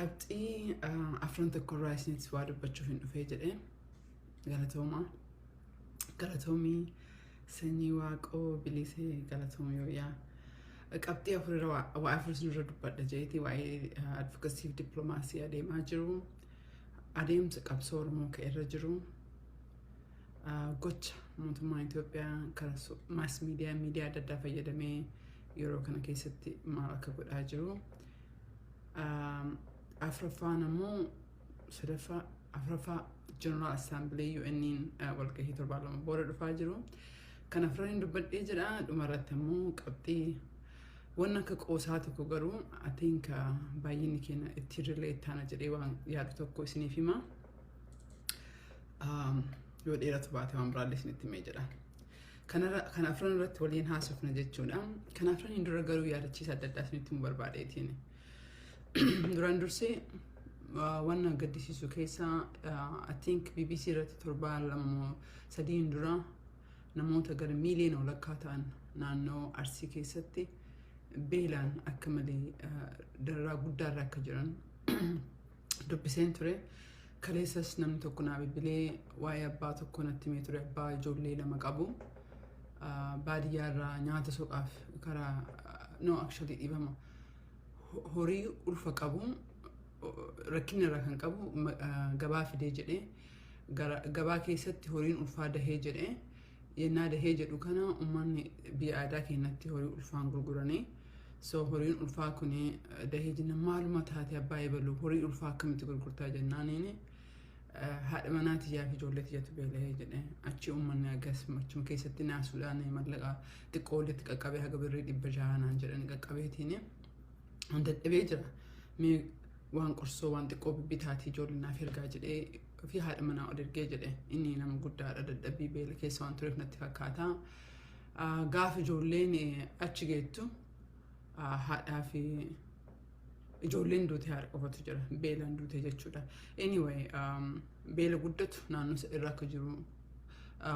Qabxii afran tokkorraa isinitti waa dubbachuuf hin dhufee jedhee. Galatoomaa. Galatoomii sanyii waaqoo bilisee, galatoomii yooyaa. Qabxii afurirra waa afur isinirra dubbadha jeeti. Waa'ee advocacy fi dippiloomaasii adeemaa jiru. Adeemsa qabsoo Oromoo ka'e irra jiru. Gocha mootummaan Itoophiyaa karaa mass media, miidiyaa adda addaa fayyadamee yeroo kana keessatti maal akka godhaa jiru. Afuraffaan ammoo, sadaffaa, afuraffaa, General Assembly UN'n walgahii 2 torbaan booda dhufaa jiru. Kan afraniin dubbadhee jedha. Dhumarratti ammoo qabxii waan akka qoosaa tokko garuu I think baay'inni keenya itti relate taana jedhee waan yaadu tokko isiniif hima. Yoo dheeratu baate waan biraallee isinitti himee jedha. Kan afran irratti waliin haasofna jechuudha. Kan afraniin dura garuu yaadachiisa adda addaa isinitti himuu barbaadeetiin. Duraan dursee waan gaddisiisu keessaa, I think BBC irratti torbaan 2 moo 3n dura namoota gara miiliyoona walakkaa ta'an naannoo Arsii keessatti beelaan akka malee dararaa guddaarra akka jiran dubbiseen ture. Kaleessas namni tokko naa bilbilee waa'ee abbaa tokko natti himee ture, abbaa ijoollee lama qabu. Baadiyyaarraa nyaata soqaaf karaa, no, actually dhibama. Horii ulfa qabu, rakkina irraa kan qabu gabaa fidee jedhee, gabaa keessatti horiin ulfaa dahee jedhee. Yennaa dahee jedhu kana uummanni biyya aadaa keenyatti horii ulfaan gurguranii, so horiin ulfaa kun dahee jenna, maaluma taate abbaa eebalu, horii ulfaa akkamitti gurgurtaa jennaaniin, haadha manaa tiyyaa fi ijoollee tiyyatu beela'ee jedhe. Achi uummanni agas achuma keessatti naasuudhaan mallaqa xiqqoo walitti qaqqabee, haga birrii 600 naan jedhani qaqqabeetiin dadhabee jira. Mee waan qorsoo waan xiqqoo bibbitaatii ijoollee naaf ergaa jedhee fi haadha manaa ol ergee jedhe. Inni nama guddaadha, dadhabbii beela keessa waan tureef natti fakkaata. Gaafa ijoolleen achi geettu haadhaa fi ijoolleen duute, haadha qofatu jira, beelaan duute jechuudha. Anyway, beela guddatu naannoo irra akka jiru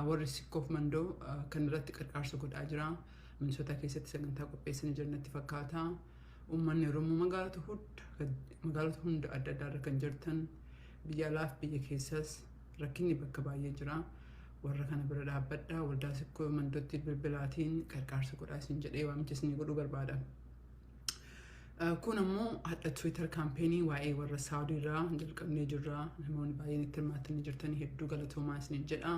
warri Sikkoof Mandoo kan irratti qarqaarsa godhaa jira. Minnesota keessatti sagantaa qopheessanii jiran natti fakkaata. Uummanni Oromoo magaalota hunda adda addaa irra kan jirtan, biyya alaaf biyya keessas, rakkinni bakka baay'ee jira. Warra kana bira dhaabbadha. Waldaa Sikkoo Mandootti bilbilaatiin qarqaarsa godhaa isin jedhee waamicha isinii godhuu barbaada. Kun ammoo hadha Twitter campaign waa'ee warra Saawudii irraa jalqabnee jirra. Namoonni baay'een itti hirmaattanii jirtanii, hedduu galatoomaa isiniin jedha.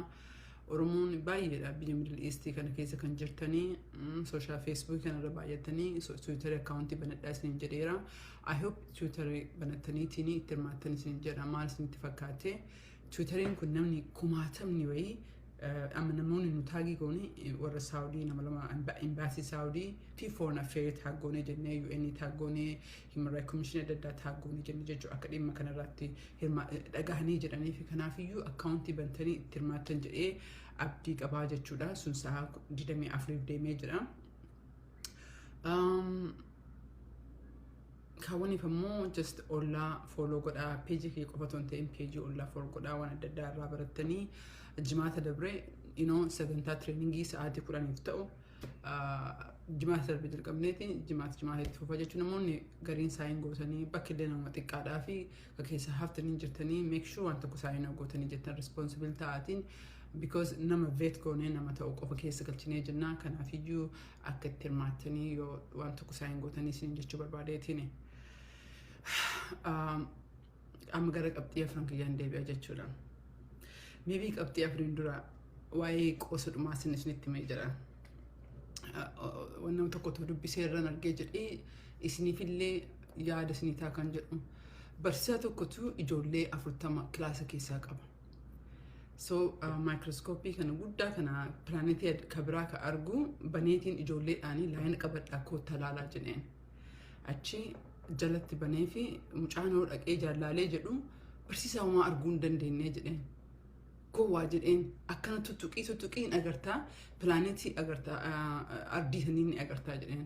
Oromoon baay'eedha biyya Middle East kana keessa kan jirtanii, social Facebook kanarra baay'atanii Twitter account banadhaa isiniin jedheera. I hope Twitter banattaniitiin itti hirmaattan isiniin jedha. Maal isinitti fakkaate? Twitteriin kun namni kumaatamni wayii amma namoonni nu tag goone warra Saawudii nama lama, embassy Saawudii fi foreign affairs tag goone jennee, UN tag goone, human rights commission adda addaa tag goone jennee jechuudha, akka dhimma kanarratti dhagahanii jedhanii fi kanaafiyyuu account bantanii itti hirmaattan jedhee abdii qabaa jechuudha. Sun sa'a 24 deemee jira. Kaawwaniif ammoo just ollaa follow godhaa. Page kee qofa otoo hin ta'in page ollaa follow godhaa, waan adda addaa irraa barattanii. Jimaata dabree sagantaa training sa'aatii 10f ta'u jimaata darbe jalqabneeti, jimaata jimaata itti fufa jechuun, namoonni gariin sign gootanii bakki illee nama xiqqaadhaa fi ka keessa haftanii jirtanii, make sure waan tokko sign gootanii jettan responsible ta'aatiin, because nama vet goonee nama ta'u qofa keessa galchinee jennaa. Kanaafiyyuu akka itti hirmaattanii yoo waan tokko sign gootanii isin jechuu barbaadeetiin. Amma gara qabxii afran kiyyaan deebi'a jechuudha. Maybe qabxii afuriin dura waa'ee qoosa dhumaa sin isinitti himee jira. Waan nama tokko dubbisee irraan argee jedhee isiniifillee yaada isinii ta'a kan jedhu. Barsiisaa tokkotu ijoollee 40 kilaasa keessaa qaba. So maayikirooskooppii kana guddaa kana pilaanetii kabiraa ka argu baneetiin ijoolleedhaanii line qabadhaa, koottaa laalaa jedheen. Achi jalatti banee fi mucaan yoo dhaqee jaallaalee jedhu, barsiisaa, homaa arguu hin dandeenye jedheen. Gowwaa jedheen, akkana tuttuqii tuttuqiin agartaa, pilaanetii agartaa, ardii sanii ni agartaa jedheen.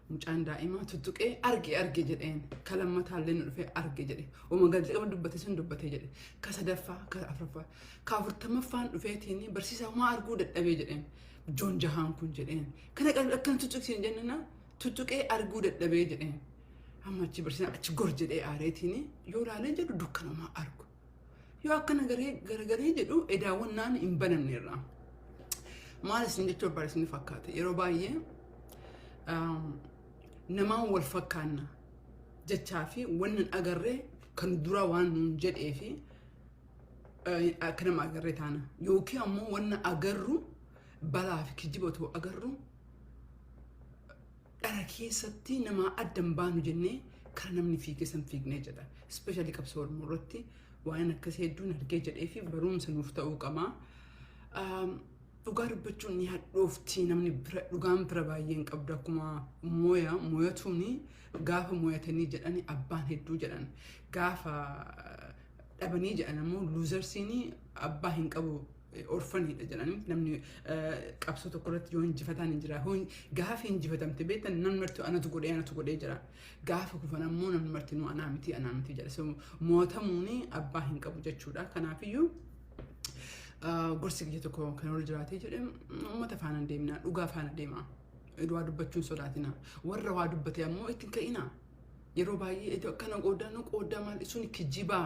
Mucaan daa'imaa tuttuqee arge arge jedheen. Ka lammataallee nu dhufee arge jedhe. Oma jalqaba dubbate sun dubbate jedhe. Ka sadaffaa, ka afuraffaa, ka 40ffaan dhufeetiin, barsiisaa, homaa arguu dadhabee jedheen. Joon jahaan kun jedheen. Kana akkana tuttuqsiin jennaan tuttuqee arguu dadhabee jedheen. Amma achi barsiisaan achi gor jedhee aareetiin yoo laalee jedhu dukkanumaa argu. Yoo akkana garagalee jedhu edaawwannaan hin banamne irraa. Maal isin jechuu barbaade isin fakkaate? Yeroo baay'ee namaan wal fakkaanna jechaa fi wannan agarree kan dura waan nuun jedhee fi akka nama agarree taana. Yookiin ammoo wanna agarru, balaa fi kijiba otoo agarru, dhara keessatti namaa adda hin baanu jennee kara namni fiigee san fiignee jedha. Especially qabsoo Oromoo irratti waan akkasii hedduun argee jedhee fi barumsa nuuf ta'uu qaba. Dhugaa dubbachuun ni hadhoofti. Namni bira dhugaan bira baay'ee hin qabdu. Akkuma mooya mooyatuun gaafa mooyatanii jedhani abbaan hedduu jedhan, gaafa dhabanii jedhan ammoo losersiin abbaa hin qabu, orphaniidha jedhanii. Namni qabsoo tokko irratti yoo injifataan hin jira. Gaafa injifatamte beektan namni marti anatu godhee, anatu godhee jira. Gaafa kufan ammoo namni marti nu anaa miti, anaa miti jedha. So mootamuun abbaa hin qabu jechuudha. Kanaafiyyuu gorsi kiyya tokko kan ol jiraatee jedhe, uummata faana deemna, dhugaa faana deema. Waa dubbachuun sodaatina. Warra waa dubbate ammoo ittiin ka'ina. Yeroo baay'ee akkana qoodaa nu qoodaa maal sun kijibaa.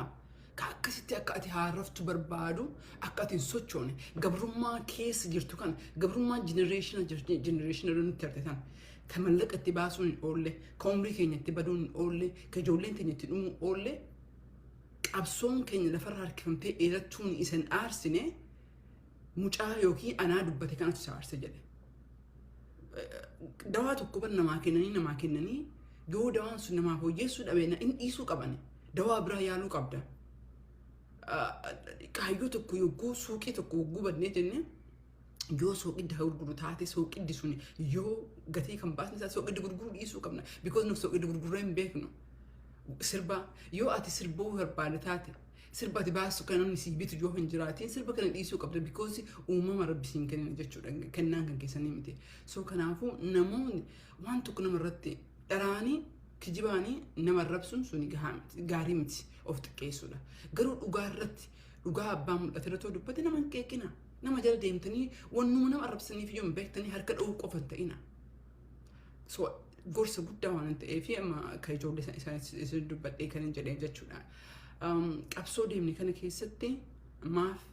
Ka akkasitti akka ati haaraftu barbaadu, akka ati hin sochoone, gabrummaa keessa jirtu kana, gabrummaa generation generation nutti harte tan, ka mallaqa itti baasuun hin oolle, ka umrii keenya itti baduun hin oolle, ka ijoolleen teenya itti dhumuu oolle, qabsoon keenya lafarra harkifamtee dheerattuun isa hin aarsine, mucaa yookiin anaa dubbate kanatu isa aarse jedhe. Dawaa tokko bar namaa kennanii yoo dawaan sun namaaf hojjeessuu dhabe in dhiisuu qaban, dawaa biraa yaaluu qabda. Kaayyoo tokko yogguu suuqii tokko yogguu badnee jenne, yoo sooqidda gurguru taate, sooqiddi sun yoo gatii kan baasne isaa sooqiddi gurguruu dhiisuu qabna. Because nuuf sooqiddi gurguruu hin beeknu. Sirba yoo ati sirbuu barbaade taate, sirba ati baastu kan namni sii bitu yoo hin jiraatin, sirba kana dhiisuu qabda, because uumama Rabbi siin kennan jechuudha, kennaan kan keessanii miti. So kanaafuu namoonni waan tokko nama irratti dharaanii kijibaanii nama arrabsuun suni gaarii miti, of xiqqeessuudha. Garuu dhugaa irratti, dhugaa abbaan mul'ate irratti dubbate nama hin qeeqina. Nama jala deemtanii wannuma nama arrabsaniif yoo hin beektanii harka dha'uu qofa hin ta'ina. So gorsa guddaa waan ta'eef amma akka ijoollee isaan dubbadhee kan hin jedheen jechuudha. Qabsoo deemne kana keessatti maaf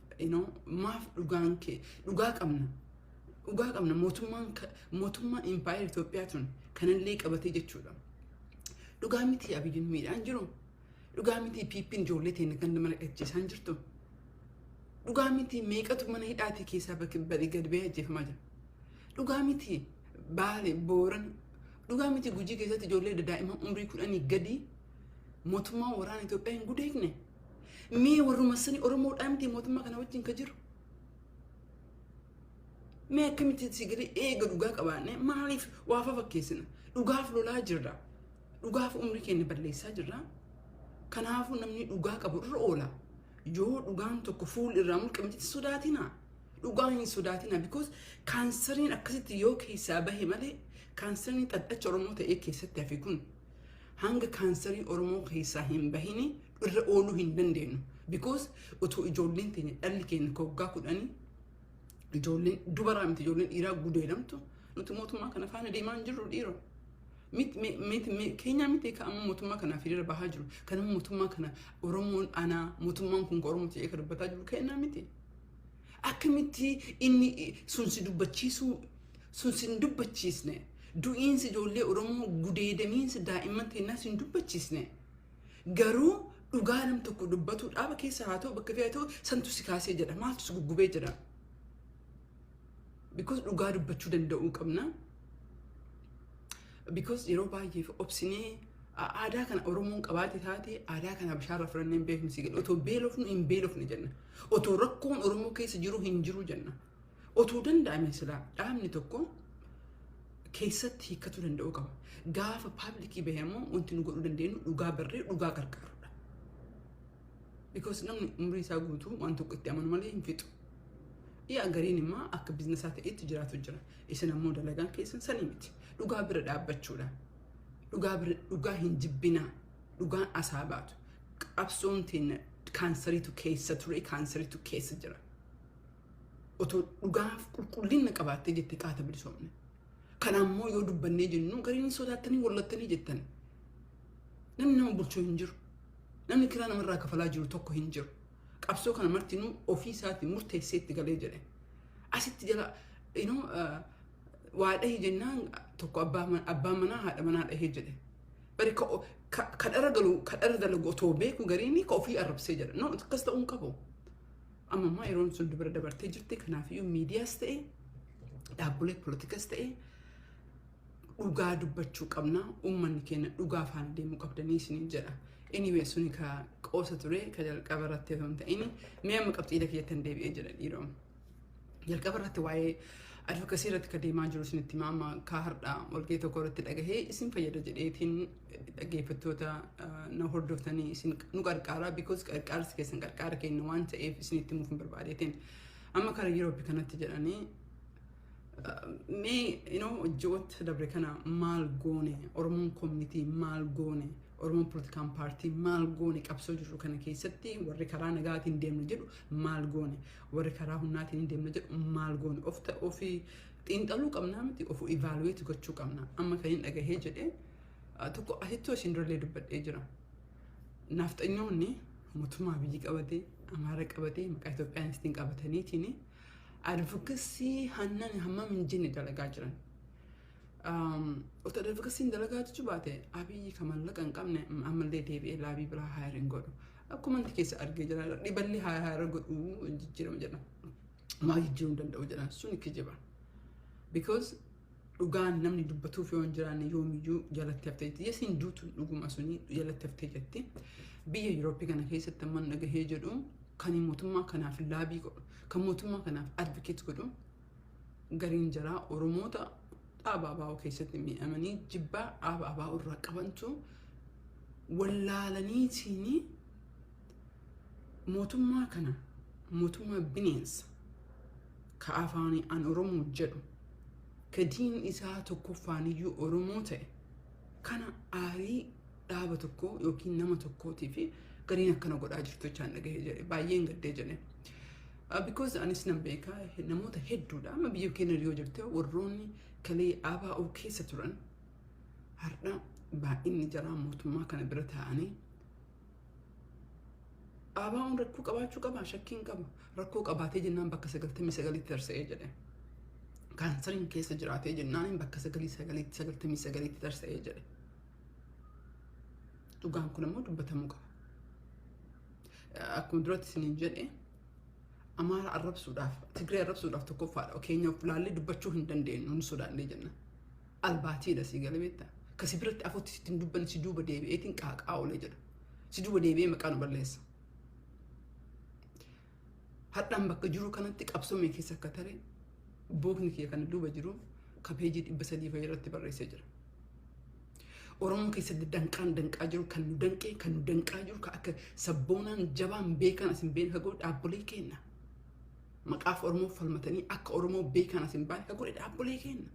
maaf dhugaan kee dhugaa qabna. Dhugaa qabna. Mootummaan impaayera Itoophiyaa tun kanallee qabatee jechuudha. Dhugaa miti Abiyyiin miidhaan jiru. Dhugaa miti PP'n ijoollee teenya kan mana ajjeesaan jirtu. Dhugaa miti meeqatu mana hidhaatii keessaa badii gad ba'ee ajjeefamaa jira. Dhugaa miti Baale, Booran, dhugaa miti Gujii keessatti ijoollee daa'imman umrii 10 gadi mootummaan waraana Itoophiyaa hin gudeegne. Mee warruma sanii Oromoodhaa miti mootummaa kana wajjin ka jiru? Mee akkamitti si galee eega dhugaa qabaanne maaliif waa fakkeessina? Dhugaaf lolaa jirra. Dhugaaf umrii keenya balleessaa jirra. Kanaafuu namni dhugaa qabu irra oola. Yoo dhugaan tokko fuul irraa mulqamtetti sodaatina. Dhugaa hin sodaatina, because kaansariin akkasitti yoo keessaa bahe malee, kaansariin xaxxacha Oromoo ta'ee keessatti hafe kun hanga kaansarii Oromoo keessaa hin bahini irra ooluu hin dandeenyu. Because utuu ijoolleen teenya, dhalli keenya waggaa 10, ijoolleen dubaraa miti, ijoolleen dhiiraa gudeedamtu, nuti mootummaa kana faana deemaa hin jirru dhiiroo. Keenyaa miti ka amma mootummaa kanaaf hiriira bahaa jiru. Kan amma mootummaa kana Oromoon anaa, mootummaan kun Oromoo ta'ee kan dubbataa jiru keenyaa miti. Akkamitti inni sun si dubbachiisuu, sun si hin dubbachiisne, du'iinsi ijoollee Oromoo, gudeedamiinsi daa'imman teenyaas hin dubbachiisne. Garuu dhugaa nam tokko dubbatu, dhaaba keessa haa ta'u, bakka fe'aa ta'u, santu si kaasee jedha, maaltu si guggubee jedha. Because dhugaa dubbachuu danda'uu qabna. Because yeroo baay'ee obsinee aadaa kana Oromoon qabaate taate, aadaa kana bishaarra fudhannee hin beeknu si jedhu. Otoo beelofnu hin beelofne jenna. Otoo rakkoon Oromoo keessa jiru hin jiru jenna. Otoo danda'ame silaa dhaabni tokko keessatti hiikkachuu danda'uu qaba. Gaafa public bahe ammoo wanti nu godhuu dandeenyu dhugaa barree dhugaa gargaarudha. Because namni umrii isaa guutuu waan tokko itti amanu malee hin fixu. Yaa gariin immoo akka businessaa ta'etti jiraatu jira. Isin ammoo dalagaan keessan sanii miti. Dhugaa bira dhaabbachuudha. Dhugaa bira, dhugaa hin jibbinaa. Dhugaan asaa baatu. Qabsoon teenya kaansariitu keessa ture, kaansariitu keessa jira. Otoo dhugaaf qulqullina qabaattee jettee qaata bilisoomne. Kana ammoo yoo dubbannee jennu gariin sodaattanii wallattanii jettan. Namni nama bulchuu hin jiru. Namni kiraa namarraa kafalaa jiru tokko hin jiru. Qabsoo kana martinuu ofii isaatiin murteessee itti galee jedhe. Asitti jala waa dhahii jennaan tokko abbaa manaa haadha manaa dhahee jedhe. Bari ka dhara galu, ka dhara dalagu otoo beeku gariin ka ofii arrabsee jedha. No, akkas ta'uu hin qabu. Amma ammaa yeroon sun dubara dabartee jirti. Kanaafiyyuu miidiyaas ta'e, dhaabbilee poolitikas ta'e, dhugaa dubbachuu qabna. Uummanni keenya dhugaa faana deemuu qabdanii isiniin jedha. Anyway, suni ka qoosa ture ka jalqaba irratti otoo hin ta'in, mee amma qabxiilee kiyyattan deebi'ee jedha dhiiroo. Jalqaba irratti waa'ee advocacy irratti ka deemaa jiru isinitti hima. Amma ka har'a walgahii tokko irratti dhagahee isin fayyada jedheetiin dhaggeeffattoota na hordoftanii isin nu qarqaara, because qarqaarsi keessan qarqaara keenya waan ta'eef isinitti himuuf hin barbaadeetiin. Amma kara Yurooppii kanatti jedhanii, mee ji'oota dabre kana maal goone? Oromoon community maal goone? Oromoon politikaan paartii maal goone? Qabsoo jirru kana keessatti warri karaa nagaatiin deemna jedhu maal goone? Warri karaa humnaatiin deemna jedhu maal goone? Of ofii xiinxaluu qabnaa miti, of evaluate gochuu qabna. Amma kan hin dhagahee jedhee tokko asitti isin durallee dubbadhee jira. Naafxanyoonni mootummaa biyyi qabatee, Amaara qabatee, maqaa Itoophiyaanistiin qabataniitiin advocacy hannan hammam hin jenne dalagaa jiran. Otoo advocacyn dalagaa jechuu baate, Abiyyi kan mallaqa hin qabne ammallee deebi'ee lobby biraa hire hin godhu. Akkuma wanti keessa argee jira, dhiballi hire godhu jijjiirama jedha. Maa jijjiiruu hin danda'u jedhan, sun kijiba. Because dhugaan namni dubbatuuf yoo hin jiraanne yoomiyyuu jalatti haftee jirti. Yesiin duutu dhuguma suni jalatti haftee jirti. Biyya Yurooppii kana keessatti amma dhagahee jedhu, kan mootummaa kanaaf lobby godhu, kan mootummaa kanaaf advocate godhu, gariin jaraa Oromoota dhaaba ABO keessatti miidhamanii jibbaa dhaaba ABO irraa qabantu wallaalaniitiin mootummaa kana, mootummaa bineensa ka afaanii an Oromoo jedhu, ka diin isaa tokkoffaaniyyuu Oromoo ta'e kana, aarii dhaaba tokkoo yookiin nama tokkootii fi gariin akkana godhaa jirtu jechaan dhagahee jedhe, baay'een gaddee jedhe. Because anis nan beekaa, namoota hedduudha. Amma biyya keenya yoo jirte, warroonni kalee ABO keessa turan har'a baay'inni jaraa mootummaa kana bira taa'anii. ABO'n rakkoo qabaachuu qaba, shakkiin qaba. Rakkoo qabaatee jennaan bakka 99tti tarsa'ee jedhe. Kaansariin keessa jiraatee jennaan bakka sagalii sagaliitti 99tti tarsa'ee jedhe. Dhugaan kun immoo dubbatamuu qaba. Akkuma duratti isiniin jedhe, Amaara arrabsuudhaaf, Tigree arrabsuudhaaf tokkoffaadha. Keenya of laallee dubbachuu hin dandeenyu, hin sodaannee jenna. Albaatiidha, sii galee beektaa? Kasi biratti afutti sitti hin dubbanne, si duuba deebi'eetiin qaaqaa oolee jedha. Si duuba deebi'ee maqaa nu balleessa. Hadhaan bakka jiru kanatti qabsoo mee keessa akka tare bookni kiyya kana duuba jiru ka peejii 300 fayyadatti irratti barreessee jira. Oromoo keessatti danqaan danqaa jiru, kan nu danqee, kan nu danqaa jiru, kan akka sabboonaan jabaan beekan as hin beekne ka godhe dhaabbolee kenna. Maqaaf Oromoo falmatanii akka Oromoo beekan as hin baane ka godhe dhaabbolee kenna.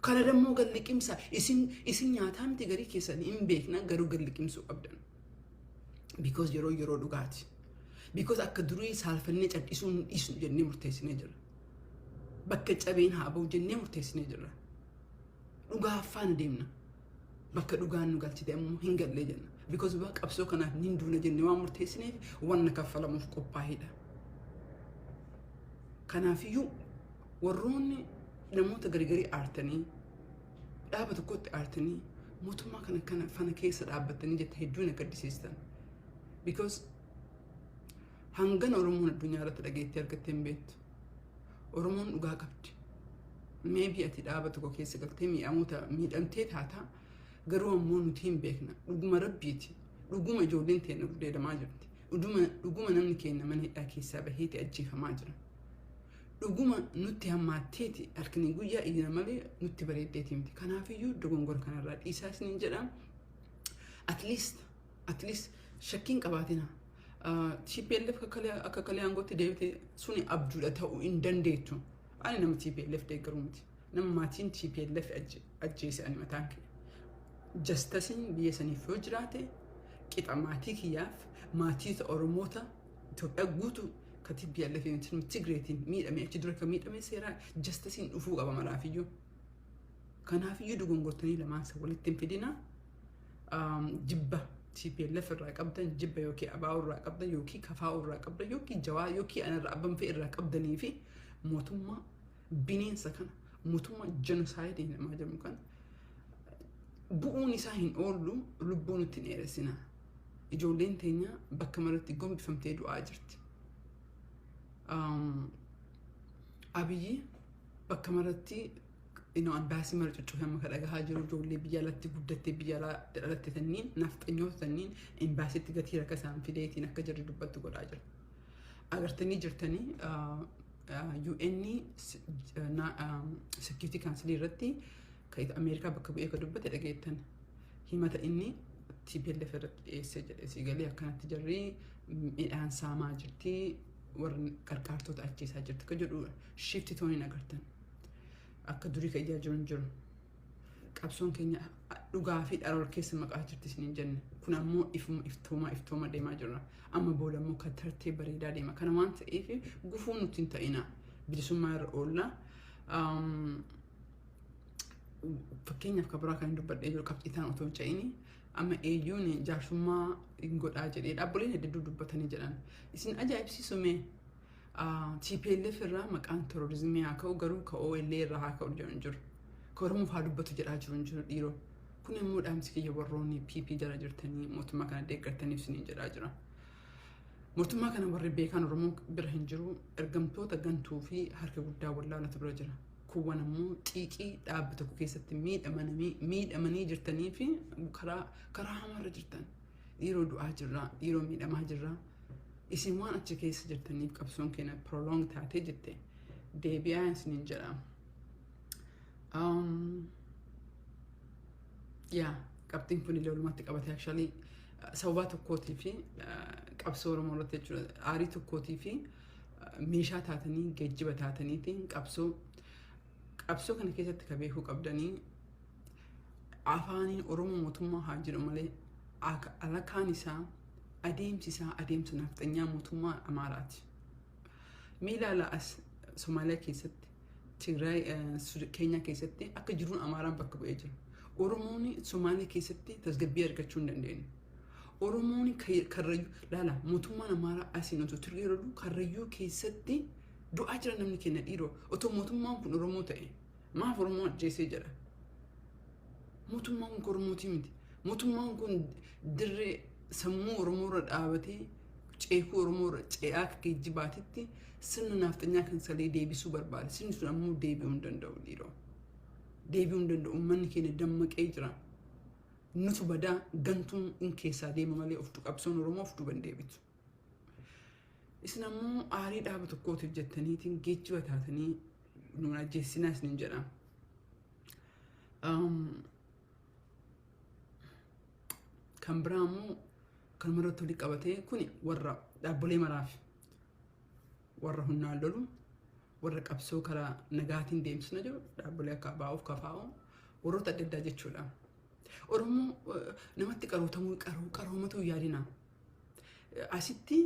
Kana dammoo gad liqimsa, isin nyaataa miti, garii keessanii hin beekna, garuu gad liqimsuu qabdan. Because yeroo yeroo dhugaati. Because akka durii saalfannee cadhisuu hin dhiisnu jennee murteessinee jirra. Bakka cabeen haa ba'u jennee murteessinee jirra. Dhugaa faana deemna. Bakka dhugaan nu galchite ammoo hin gallee jenna. Because waa qabsoo kanaaf ni duuna jennee waan murteessineef wanna kaffalamuuf qophaa'edha. Kanaafiyyuu warroonni namoota gargarii aartanii, dhaaba tokkotti aartanii, mootummaa kana fana keessa dhaabbatanii jette, hedduu na gaddisiistan. Because hangana Oromoon addunyaa irratti dhageettii argattee hin beektu. Oromoon dhugaa qabdi. Maybe ati dhaaba tokko keessa galtee miidhamoota miidhamtee taata, garuu ammoo nuti hin beekna. Dhuguma rabbiiti. Dhuguma ijoolleen teenya gudeedamaa jirti. Dhuguma namni keenya mana hidhaa keessaa baheeti ajjeefamaa jira. Dhuguma nutti hammaatteeti halkanii guyyaa iyyina malee nutti bareeddeeti miti. Kanaafiyyuu dogongora kanarraa dhiisaa isiniin jedha. At least shakkiin qabaatina. TPLF akka kalee aangootti deebite suni abjuudha ta'uu hin dandeettu. Ani nama TPLF deeggaruu miti. Nama maatiin TPLF ajjeese ani mataan kiyya. Justiceiin biyya saniif yoo jiraate, qixa maatii kiyyaaf, maatii Oromoota Itoophiyaa guutuu ka TPLF Tigreetiin miidhame, achi dura ka miidhame, seeraa justiceiin dhufuu qaba maraafiyyuu. Kanaafiyyuu dogongortanii lamaan isa walitti hin fidina. Jibba TPLF irraa qabdan, jibba yookiin ABO irraa qabdan yookiin KFO irraa qabdan yookiin Jawaa yookiin anarraa abban fe'e irraa qabdanii fi mootummaa bineensa kana, mootummaa genocide namaa jedhamu kana bu'uun isaa hin oollu. Lubbuu nutti hin dheeressina. Ijoolleen teenya bakka maratti gombifamtee du'aa jirti. Abiyyi bakka maratti embassy mara cuccufee amma kan dhagahaa jiru, ijoollee biyya alatti guddattee biyya alaatti dhalatte tanniin, nafxanyoota tanniin embassytti gatii rakka isaan fideetiin akka jarri dubbattu godhaa jira. Agartanii jirtanii, UN Security Council irratti kan Ameerikaa bakka bu'ee kan dubbate dhageettan, himata inni TPLF irratti dhiyeessee jedhe. Si galee, akkanatti jarri midhaan saamaa jirti, warra qarqaartota ajjeesaa jirti kan jedhu shift tooniin agartan. Akka durii kan ijaa jiru hin jiru. Qabsoon keenya dhugaa fi dhara wal keessa maqaa jirti isiniin jenne. Kun ammoo ifuma iftooma iftooma deemaa jirra. Amma booda immoo kan tartee bareedaa deema. Kana waan ta'eef gufuu nutti hin ta'ina. Bilisummaa irra oolla. Fakkeenyaaf kan biraa kan dubbadhee jiru qabxii ta'an otoo hin ce'ini, amma eeyyuun jaarsummaa hin godhaa jedhee dhaabboleen hedduu dubbatanii jedhan. Isin ajaa'ibsiisu mee, TPLF irraa maqaan terrorism haa ka'u, garuu ka OLA irraa haa ka'u jedhu hin jiru. Ka Oromoof haa dubbatu jedhaa jiru hin jiru dhiiroo. Kun immoo dhaamsi kiyya warroonni PP jala jirtanii mootummaa kana deeggartaniif isiniin jedhaa jira. Mootummaa kana warri beekan Oromoo bira hin jiru, ergamtoota gantuu fi harka guddaa wallaalatu bira jira. Kuuwwan ammoo xiiqii dhaabbi tokko keessatti miidhamanii jirtanii fi karaa hamaarra jirtan. Dhiiroo, du'aa jirra, dhiiroo, miidhamaa jirra. Isin waan achi keessa jirtaniif qabsoon keenya prolong taatee jette, deebi'aa isiniin jedha. Yaa, qabxiin kun illee walumatti qabatee actually sababa tokkootii fi qabsoo Oromoo irratti jechuudha. Aarii tokkootii fi meeshaa taatanii, geejjiba taataniitiin qabsoo kana keessatti ka beekuu qabdanii, afaaniin Oromoo mootummaa haa jedhu malee alakaan isaa, adeemsi isaa adeemsa nafxanyaa mootummaa Amaaraati. Miila as Somaaliyaa keessatti, Tigraay, Keenyaa keessatti akka jiruun Amaaraan bakka bu'ee jira. Oromoon Somaaliyaa keessatti tasgabbii argachuu hin dandeenye. Oromoon Karrayyuu laala, mootummaan Amaaraa asiin otoo Tigray lolu Karrayyuu keessatti du'aa jira namni kenna dhiiroo. Otoo mootummaan kun Oromoo ta'e maaf Oromoo ajjeesee jedha? Mootummaan kun Oromootii miti. Mootummaan kun dirree sammuu Oromoo irra dhaabatee ceekuu Oromoo irra ce'aa akka geejjibaatitti sirna nafxanyaa kan salee deebisuu barbaada. Sirni sun ammoo deebi'uu hin danda'u dhiiroo. Deebi'uu hin danda'u. Uummanni keenya dammaqee jira. Nutu badaa gantuun in keessaa deema malee of qabsoon Oromoo of duuban deebitu. Isin ammoo aarii dhaaba tokkootiif jettaniitiin geejjiba taatanii nuun ajjeessinaa isiniin jedha. Kan biraa immoo kanuma irratti walii qabatee, kuni warra dhaabbolee maraaf, warra humnaan lolu, warra qabsoo karaa nagaatiin deemsisna jiru, dhaabbolee akka ABO'f KFO, warroota adda addaa jechuudha. Oromoo namatti qarootamuu qaroomatu yaadina. Asitti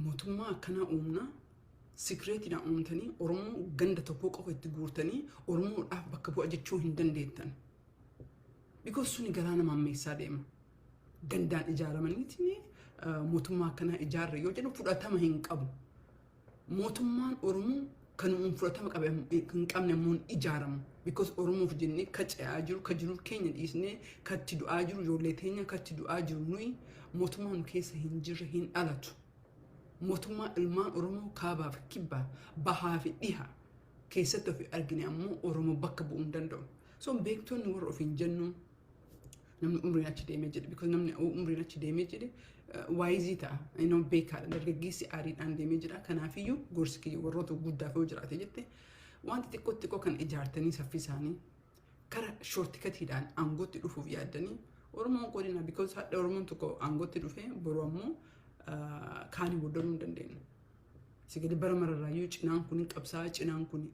mootummaa akkanaa uumna secretiidhaan uumtanii Oromoo ganda tokkoo qofa itti guurtanii Oromoodhaaf bakka bu'a jechuu hin dandeettan. Because suni garaa nama ammeessaa deema. Gandaan ijaaramaniitiin mootummaa akkanaa ijaarre yoo jedhu fudhatama hin qabu. Mootummaan Oromoo kan fudhatama qabe hin qabne immoo hin ijaaramu. Because Oromoof jennee ka ce'aa jiru, ka jiru keenya dhiisnee ka itti du'aa jiru ijoollee teenya, ka itti du'aa jiru nuyi, mootummaa nu keessa hin jirre hin dhalatu. Mootummaa ilmaan Oromoo kaabaa fi kibbaa, bahaa fi dhiha keessatti ofii argine ammoo Oromoo bakka bu'uu hin danda'u. So beektonni warra ofiin jennu, namni umriin achi deemee jedhe, because namni umriin achi deemee jedhe wise ta'a, inni beekaadha. Dargaggeessi aariidhaan deemee jira. Kanaafiyyuu gorsi kiyya warroota guddaaf yoo jiraate jette, wanti xiqqoo xiqqoo kan ijaartanii saffisaanii kara shortcutiidhaan aangootti dhufuuf yaaddanii Oromoon godina, because hadha Oromoon tokko aangootti dhufee boru ammoo kaanii booddanuu hin dandeenyu. Sigadi bara mararraayyuu cinaan kun qabsaa, cinaan kun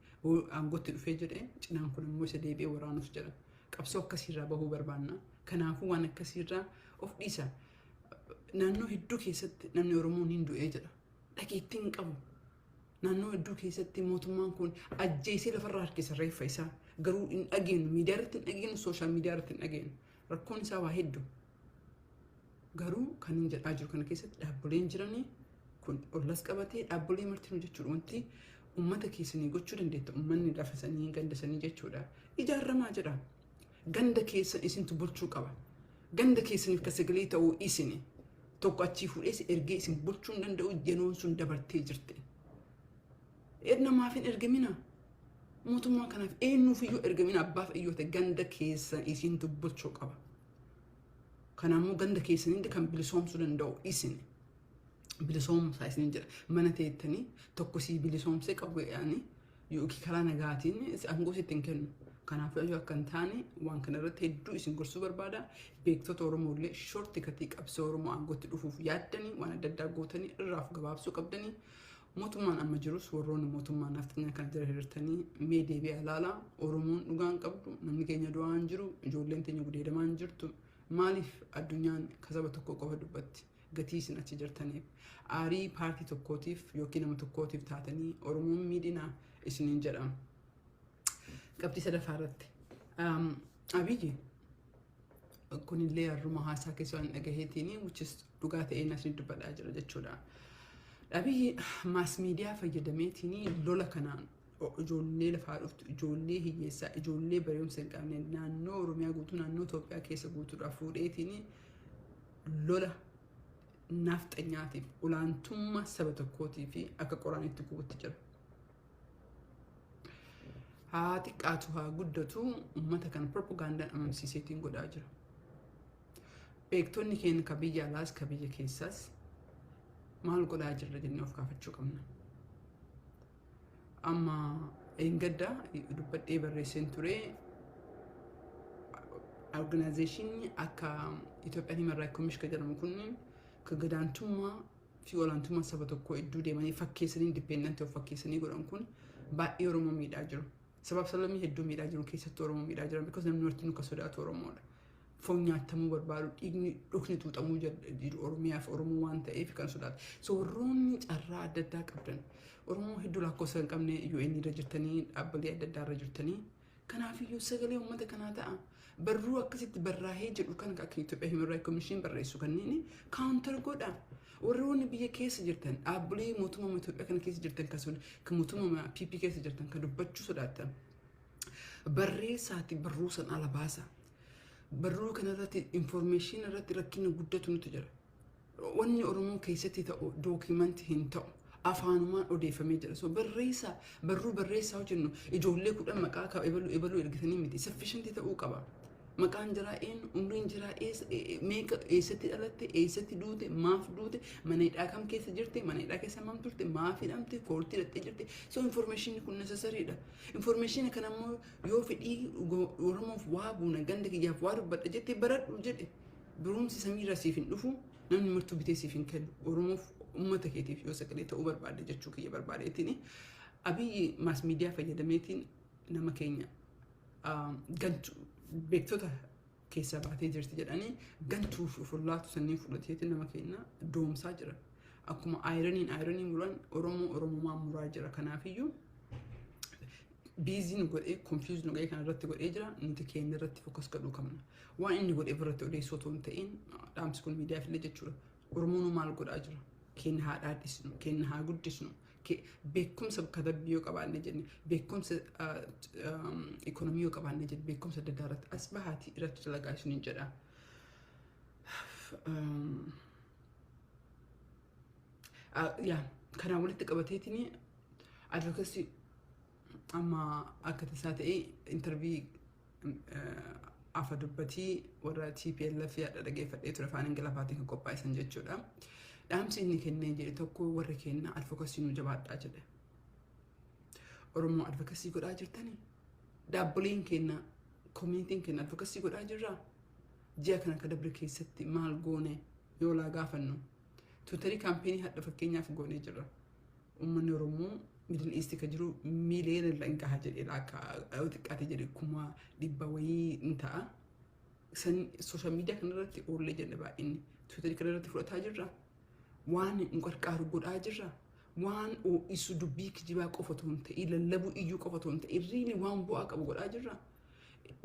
aangootti dhufee jedhee cinaan kun immoo isa deebi'ee waraanuuf jedha. Qabsoo akkasiirraa bahuu barbaanna. Kanaafuu waan akkasiirraa of dhiisa. Naannoo hedduu keessatti namni Oromoon hin du'ee jedha. Dhageettii hin qabu. Naannoo hedduu keessatti mootummaan kun ajjeesee lafarraa harkisa reeffa isaa. Garuu hin dhageenyu. Miidiyaa irratti hin dhageenyu, social media irratti hin dhageenyu. Rakkoon isaa waa hedduu. Garuu kan hin jedhaa jiru kana keessatti dhaabbileen jiranii kun ollas qabatee dhaabbilee martinuu jechuudha. Wanti uummata keessanii gochuu dandeetta, uummanni lafa sanii, ganda sanii jechuudha. Ijaaramaa jedha. Ganda keessan isintu bulchuu qaba. Ganda keessaniif ka sagalee ta'uu isini. Tokko achii fuudhee ergee isin bulchuu hin danda'u, yeroon sun dabartee jirti. Namaaf hin ergamina. Mootummaa kanaaf eenyuuf iyyuu ergamina, abbaaf iyyuu ta'e ganda keessan isintu bulchuu qaba. Kanaammoo ganda keessanii kan bilisoomsuu danda'u isin. Bilisoomsaa isin jedha. Mana teettanii tokko sii bilisoomsee qabu yaani yookiin karaa nagaatiin aangoo sitti hin kennu. Kanaafuu iyyuu akka hin taane waan kana irratti hedduu isin gorsuu barbaada. Beektota Oromoo illee shortcut qabsoo Oromoo aangootti dhufuuf yaaddanii waan adda addaa gootanii irraaf gabaabsuu qabdanii. Mootummaan amma jirus, warroonni mootummaa nafxanyaa kana jala hiriirtanii, mee deebi'aa ilaalaa. Oromoon dhugaan qabdu, namni keenya du'aa hin jiru, ijoolleen teenya gudeedamaa hin jirtu. Maaliif addunyaan kasaba tokko qofa dubbatti? Gatii isin achi jirtaniif aarii paartii tokkootiif yookiin nama tokkootiif taatanii Oromoon miidhinaa isiniin jedhama. Qabxii sadaffaa irratti Abiyyi kunillee har'uma haasaa keessa waan dhagaheetiin, which is dhugaa ta'een asii dubbadhaa jira jechuudha. Abiyyi mass media fayyadameetiin lola kanaan ijoollee lafaa dhuftu, ijoollee hiyyeessaa, ijoollee barumsa hin qabne naannoo Oromiyaa guutuu, naannoo Itoophiyaa keessa guutuudhaaf fuudheetiin lola nafxanyaatiif, olaantummaa saba tokkootii fi akka qoraanitti gubutti jira. Haa xiqqaatu haa guddatu, uummata kana propagandaan amansiiseetiin godhaa jira. Beektonni keenya ka biyya alaas ka biyya keessaas maal godhaa jirra jennee of gaafachuu qabna. Amma gadda dubbadhee barreesseen ture, organization akka Ethiopian Human Rights Commission kan jedhamu kun ka gadaantummaa fi olaantummaa saba tokkoo iddoo deemanii fakkeessanii, independent of fakkeessanii godhan kun baay'ee Oromoo miidhaa jiru. Sabaaf sablammii hedduu miidhaa jiru, keessattuu Oromoo miidhaa jiran, because namni martinuu kan sodaatu Oromoodha. Foon nyaatamuu barbaadu, dhiigni dhukni xuuxamuu jiru Oromiyaaf Oromoo waan ta'eef kan sodaatu. So warroonni carraa adda addaa qabdan, Oromoo hedduu lakkoofsa hin qabne UN irra jirtanii, dhaabbilee adda addaa irra jirtanii, kanaafiyyuu sagalee uummata kanaa ta'a. Barruu akkasitti barraa'ee jedhu kan akka Itoophiyaa Human Rights Commission barreessu kanneen counter godha. Warroonni biyya keessa jirtan, dhaabbilee mootummaa Itoophiyaa kana keessa jirtan, kan mootummaa PP keessa jirtan, kan dubbachuu sodaattan. Barreessaati barruu san ala baasa. Barruu kanarratti information irratti rakkina guddatu nuti jira. Wanni Oromoo keessatti ta'u document hin ta'u. Afaanumaan odeeffamee jira. So barreessaa, barruu barreessaa hojjennu, ijoollee 10 maqaa ka ebaluu ebaluu ergitanii miti. Sufficient ta'uu qaba. Maqaan jiraa eenyu, umriin jiraa eessa, meeqa, eessatti dhalatte, eessatti duute, maaf duute, mana hidhaa kam keessa jirte, mana hidhaa keessa maam turte, maaf hidhamte, court hidhattee jirte. So information kun necessary dha. Information kana immoo yoo fedhii Oromoof waa buuna, ganda kiyyaaf waa dubbadha jettee, baradhu jedhe. Barumsi samiirra siif hin dhufu, namni martuu bitee siif hin kennu. Oromoof, uummata keetiif yoo sagalee ta'uu barbaadde jechuu kiyya barbaadeetiin, Abiyyi mass media fayyadameetiin nama keenya gantu beektota keessaa baatee jirti jedhanii gantuuf fullaatu sanniin fudhateetiin nama keenya doomsaa jira. Akkuma ayiraniin ayiranii muran, Oromoo Oromumaa muraa jira. Kanaafiyyuu busy nu godhee, confuse nu godhee, kana irratti godhee jira. Nuti keenya irratti focus godhuu qabna. Waan inni godhee irratti odeessoo otoo hin ta'in, dhaamsi kun miidiyaaf illee jechuudha. Oromoon maal godhaa jira? Keenya haa dhaadhisnu, keenya haa guddisnu. Beekumsa katabbii yoo qabaanne jenne, beekumsa ikonomii yoo qabaanne jenne, beekumsa adda addaa irratti as bahaatii irratti dalagaa isiniin jedha. Yaa kanaan walitti qabateetiin advocacy amma akka tasaa ta'ee interview afa dubbatii warra TPLF yaada dhageeffadhee ture, afaan Ingiliffaatiin kan qophaa'e jechuudha. Dhaamsi inni kennee jedhe tokko, warri kenna advocacy nu jabaadhaa jedhe. Oromoo advocacy godhaa jirtanii? Dhaabbileen keenya, communityn keenya advocacy godhaa jirraa? Ji'a kana akka dabre keessatti maal goone yoo laa gaafannu? Twitter campaign hadha fakkeenyaaf goonee jirra. Uummanni Oromoo Middle East kan jiru miiliyoona irra hin gaha jedhee, akka xiqqaate jedhe 100,000 wayii hin ta'a. San social media kanarratti oollee jenne baay'inni. Twitter kanarratti fudhataa jirra. Waan nu qarqaaru godhaa jirra. Waan ho'isu dubbii kijibaa qofa otoo hin ta'in, lallabuu iyyuu qofa otoo hin ta'in, really waan bu'aa qabu godhaa jirra.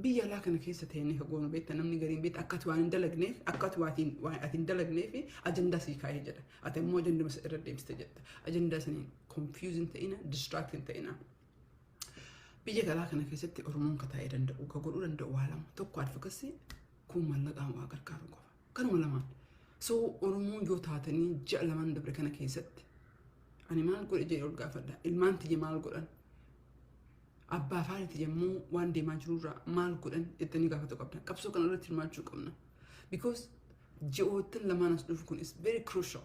Biyya alaa kana keessa ta'anii ka goonu beekta, namni gariin beekta, akka ati waan hin dalagneef, akka ati waan ati hin dalagneef ajandaa sii kaa'ee jedha. Ati immoo ajanduma isa irra deebiste jetta. Ajandaa saniin confuse hin ta'ina, distract hin ta'ina. Biyya galaa kana keessatti Oromoon ka taa'ee danda'u, ka godhuu danda'u waa lama. Tokko advocacy, kun mallaqaan waa gargaaru qofa. Kanuma lamaan. So Oromoon yoo taatanii ji'a 2n dabre kana keessatti ani maal godhe jedhee ol gaafadha. Ilmaan tiyya maal godhan? Abbaa faaniti yommuu waan deemaa jirurraa maal godhan jettanii gaafatu qabna. Qabsoo kana irratti hirmaachuu qabna. Because ji'oottan lamaan as dhufu kun is very crucial.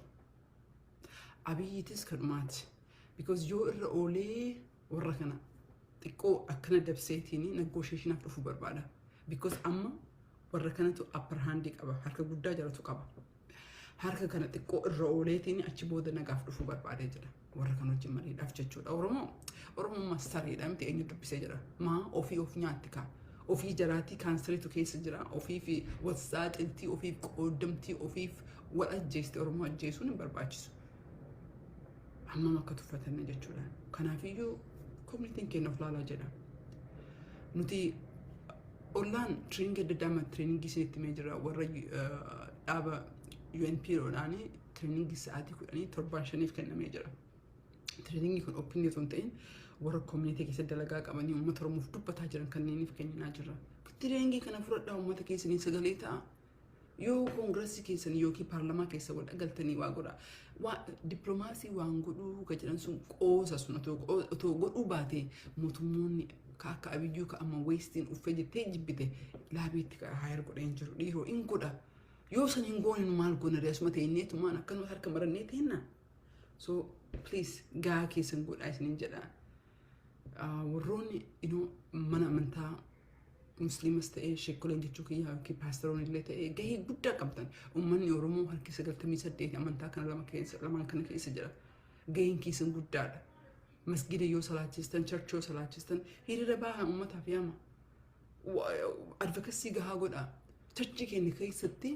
Abiyyiitis kadhumaati. Because yoo irra oolee warra kana xiqqoo akkana dabseetiin negotiationaaf dhufuu barbaada. Because amma warra kanatu upper handii qaba. Harka guddaa jalatu qaba. Harka kana xiqqoo irra ooleetiin achi booda nagaaf dhufuu barbaadee jira. Warra kana wajjin mariidhaaf jechuudha. Oromoo sareedha miti, eenyu dubbisee jira. Maa ofii of nyaatti kaa. Ofii jaraatii kaansariitu keessa jira. Ofii fi wassaaxiltii, ofiif qooddamtii, ofiif wal ajjeeste. Oromoo ajjeesuun hin barbaachisu. Hammam akka tuffatanne jechuudha. Kanaafiyyuu communityn keenya of laalaa jedha. Nuti ollaan trainingii adda addaa, trainingii isinitti himee jira, warra dhaaba UNPOdhaan trainingii sa'aatii 10 torbaan 5f kennamee jira. Trainingii kun openii osoo hin ta'in warra community keessatti dalagaa qabanii uummata Oromoof dubbataa jiran kanneeniif kenninaa jirra. Trainingii kana fudhadhaa, uummata keessanii sagalee ta'a. Yoo koongirasii keessanii yookiin paarlamaa keessa wal dhagaltanii waa godha. Waa dippiloomaasii waan godhuu ka jedhan sun qoosa sun otoo godhuu baate, mootummoonni ka akka Abiyyuu ka amma Westiin uffee jettee jibbite lobbyitti hire godheen jiru dhiiroo in godha. Yoo san hin goone nu maal goona? Asuma teenyeetumaan akkanuma harka marannee teenna. So please, gaa keessan godhaa isiniin jedha. Warroonni mana amantaa Musliimas ta'ee, sheekoleen jechuu kiyyaa, yookiin paasteroon illee ta'ee gahee guddaa qabdan. Uummanni Oromoo harki 98 amantaa kana lama keessa, lamaan kana keessa jira. Gaheen keessan guddaadha. Masgida yoo salaachistan, church yoo salaachistan, hiriira bahaa, uummataaf yaama. Advocacy gahaa godhaa. Churchii keenya keessatti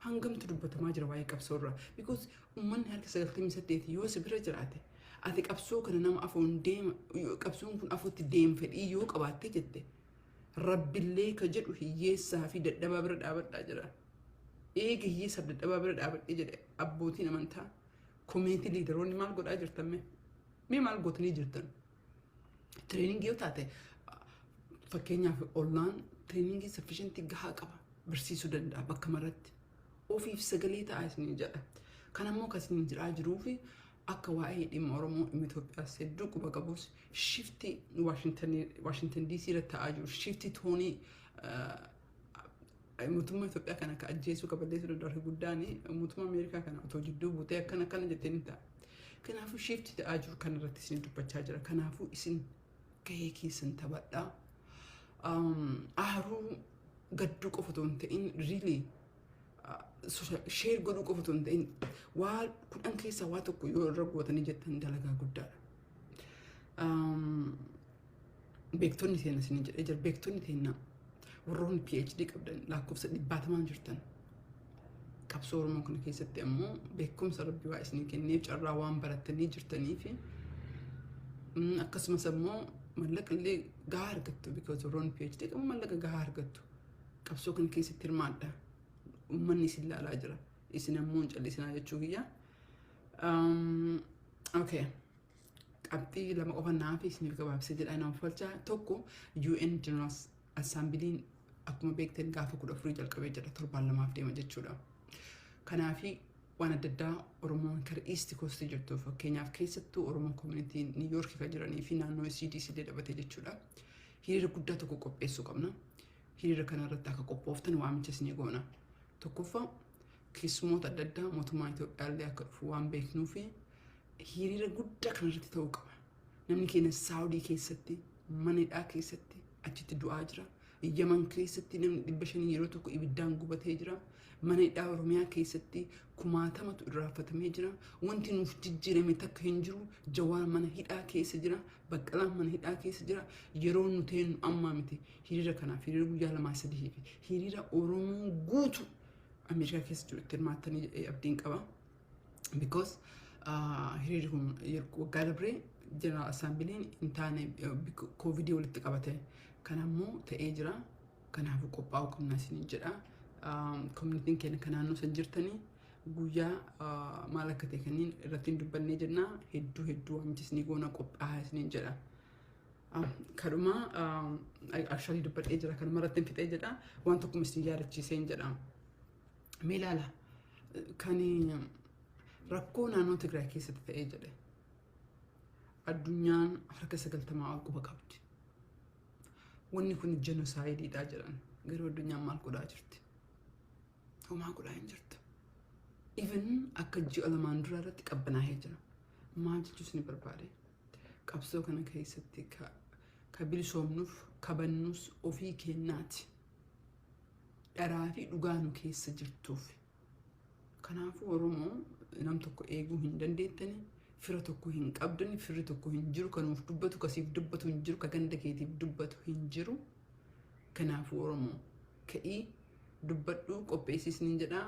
hangamtu dubbatamaa jira waa'ee qabsoo irraa? Because uummanni harka 98 yoo si bira jiraate, ati qabsoo kana nama afoon deema, qabsoon kun afootti deem fedhii yoo qabaatte jette, Rabbillee ka jedhu hiyyeessaa fi dadhabaa bira dhaabadhaa jira. Eega hiyyeessaaf dadhabaa bira dhaabadhee jedhe, abbootiin amantaa, community leaderoonni maal godhaa jirtan mee? Mee maal gootanii jirtan? Trainingii yoo taate, fakkeenyaaf ollaan trainingii sufficientii gahaa qaba, barsiisuu danda'a bakka maratti. Ofiif sagalee ta'a isinii jedha. Kan ammoo kan isin jiraa jiruu fi akka waa'ee dhimma Oromoo, dhimma Itoophiyaas hedduu quba qabus, shiftii Waashintan DC irratti ta'aa jiru, shiftii toonii mootummaa Itoophiyaa kana akka ajjeesuu kaballeessuu danda'u harki guddaan mootummaa Ameerikaa kana otoo jidduu buutee akkana akkana jettee ni ta'a. Kanaafuu shiftii ta'aa jiru kana irratti isin dubbachaa jira. Kanaafuu isin gahee keessan taphadhaa. Aaruu gadduu qofa otoo hin ta'in, really share godhuu qofa otoo hin ta'in, waa 10 keessaa waa tokko yoo irra gootanii jettan dalagaa guddaadha. Beektonni teenya isin jedhee jira. Beektonni teenya, warroonni PhD qabdan lakkoofsa dhibbaatamaan jirtan. Qabsoo Oromoo kana keessatti ammoo beekumsa Rabbi waa isinii kenneef, carraa waan barattanii jirtanii fi akkasumas ammoo mallaqa illee gahaa argattu, because warroonni PhD qabu mallaqa gahaa argattu. Qabsoo kana keessatti hirmaadha. Uummanni isin ilaalaa jira. Isin ammoo hin callisinaa jechuu kiyya. Okay. Qabxii lama qofa naaf isiniif gabaabsee jedha, nama falchaa. Tokko, UN General Assemblyn akkuma beektan gaafa 14 jalqabee jira, torbaan 2f deema jechuudha. Kanaafi waan adda addaa Oromoon kara East Coast jirtu, fakkeenyaaf keessattuu Oromoo community New York kan jiranii fi naannoo CDC illee dabatee jechuudha. Hiriira guddaa tokko qopheessuu qabna. Hiriira kanarratti akka qophooftan waamicha isinii goona. Tokkoffaa, keessummoota adda addaa mootummaa Itoophiyaa illee akka dhufu waan beeknuu fi hiriira guddaa kanarratti ta'uu qaba. Namni keenya Saawudii keessatti mana hidhaa keessatti achitti du'aa jira. Yaman keessatti namni 500 yeroo tokko ibiddaan gubatee jira. Mana hidhaa Oromiyaa keessatti kumaatamatu irraanfatamee jira. Wanti nuuf jijjiirame takka hin jiru. Jawaar mana hidhaa keessa jira. Baqqalaan mana hidhaa keessa jira. Yeroo nu teennu ammaa miti. Hiriira kanaaf, hiriira guyyaa 2 3 fi hiriira Oromoo guutuu Ameerikaa keessa jiru itti hirmaattanii jedhee abdiin qaba. Because hiriirri kun waggaa dabree General Assemblyn hin taane, Covidii walitti qabate. Kan ammoo ta'ee jira. Kanaafuu qophaa'uu qabna isiniin jedha. Communityn keenya kan naannoo san jirtanii guyyaa maal akka ta'e kanneen irratti hin dubbannee jenna. Hedduu hedduu waamichi isinii goona, qophaa'aa isiniin jedha. Kadhuma actually dubbadhee jira, kanuma irratti hin fixee jedha. Waan tokkuma isin yaadachiiseen jedha. Mee ilaala, kan rakkoo naannoo Tigraay keessatti ta'ee jedhe addunyaan harka 90 ol quba qabdi. Wanni kun genocideiidha jedhan, garuu addunyaan maal godhaa jirti? Homaa godhaa hin jirtu. Even akka ji'a 2n dura irratti qabbanaa'ee jira. Maal jechuus ni barbaade? Qabsoo kana keessatti ka bilisoomnuuf kabannus ofii kennaati. Dharaa fi dhugaa nu keessa jirtuuf. Kanaafuu Oromoo, nam tokko eeguu hin dandeettani. Fira tokko hin qabdani. Firri tokko hin jiru kan nuuf dubbatu, kasiif dubbatu hin jiru, ka ganda keetiif dubbatu hin jiru. Kanaafuu Oromoo, ka'ii dubbadhu, qopheessisniin jedha.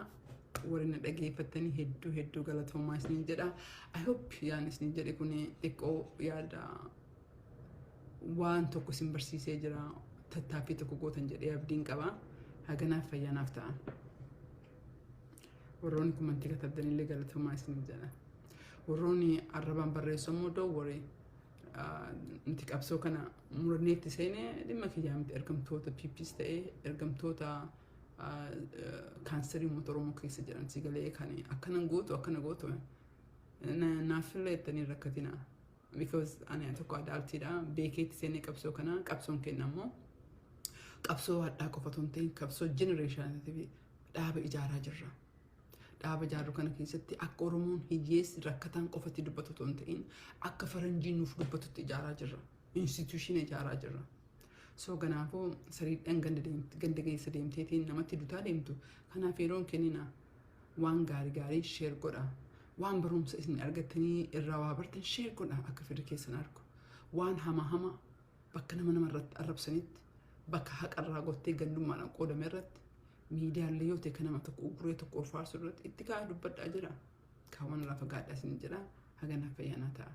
Warri na dhageeffattanii hedduu hedduu galatoomaa isiniin jedha. I hope yaan isiniin jedhe kun xiqqoo yaada waan tokko isin barsiisee jira. Tattaaffii tokko gootan jedhee abdiin qaba. Haganaaf fayyaanaaf ta'a. Warroonni commentii katabdanillee galatoomaa isiniin jedha. Warroonni arrabaan barreessu immoo, don't worry. Nuti qabsoo kana muranneetti seenee dhimma kiyyaa miti. Ergamtoota PPs ta'ee ergamtoota kaansarii uummata Oromoo keessa jiran si galee kan akkana gootu akkana gootu naafillee jettanii rakkatina. Because ani tokko adultiidha, beekeetti seenee qabsoo kana. Qabsoon kenna immoo qabsoo hadhaa qofa otoo hin ta'in qabsoo generationiitiif dhaaba ijaaraa jirra. Dhaaba ijaarru kana keessatti akka Oromoon hiyyeessi rakkataan qofatti dubbatu otoo hin ta'in akka faranjiin nuuf dubbatutti ijaaraa jirra. Institution ijaaraa jirra. So kanaafuu sariidhaan ganda keessa deemteetiin namatti dutaa deemtu. Kanaaf yeroon kennina, waan gaarii gaarii share godha. Waan barumsa isin argattanii irraa waa bartan share godha akka firri keessan argu. Waan hama hama bakka nama namarratti arrabsanitti, bakka haqarraa gottee gandummaadhaan qoodame irratti, miidiyaalee yoo ta'e kan nama tokko uguree tokko ulfaarsu irratti itti kaa'aa dubbadhaa jira. Kaawwan lafa gaadhaa isin jira. Haganaaf fayyaanaa ta'a.